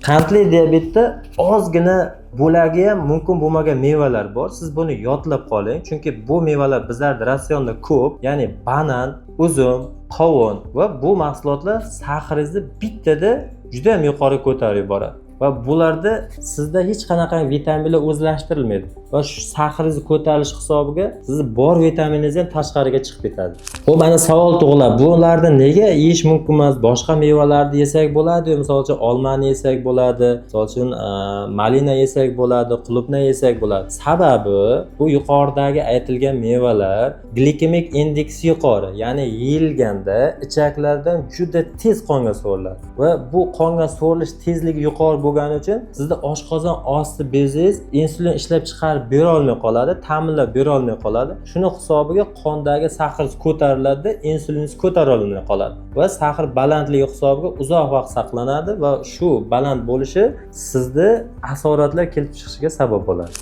Qandli diabetda ozgina bo'lagi ham mumkin bo'lmagan mevalar bor. Siz buni yodlab qoling, chunki bu mevalar bizlarda ratsionda ko'p, ya'ni banan, uzum, qovun va bu mahsulotlar сахар ingizni bittada juda ham yuqori ko'tarib yuboradi va bularda sizda hech qanaqa vitaminlar o'zlashtirilmaydi va shu сахар ingizni ko'tarilishi hisobiga sizni bor vitaminingiz ham tashqariga chiqib ketadi. Ho'p, mana savol tug'iladi: bularni nega yeyish mumkin emas, boshqa mevalarni yesak bo'ladi? Misol uchun, olmani yesak bo'ladi, misol uchun, malina yesak bo'ladi, qulupnay yesak bo'ladi. Sababi, bu yuqoridagi aytilgan mevalar glikemik indeksi yuqori, ya'ni yeyilganda ichaklardan juda tez qonga so'riladi va bu qonga so'rilish tezligi yuqori bo'lgani uchun sizda oshqozon osti bezingiz insulin ishlab chiqarib berolmay qoladi, ta'minlab berolmay qoladi. Shuni hisobiga qondagi сахар ko'tariladi, insuliningiz ko'tarilmay qoladi va сахар balandligi hisobiga uzoq vaqt saqlanadi va shu baland bo'lishi sizda asoratlar kelib chiqishiga sabab bo'ladi.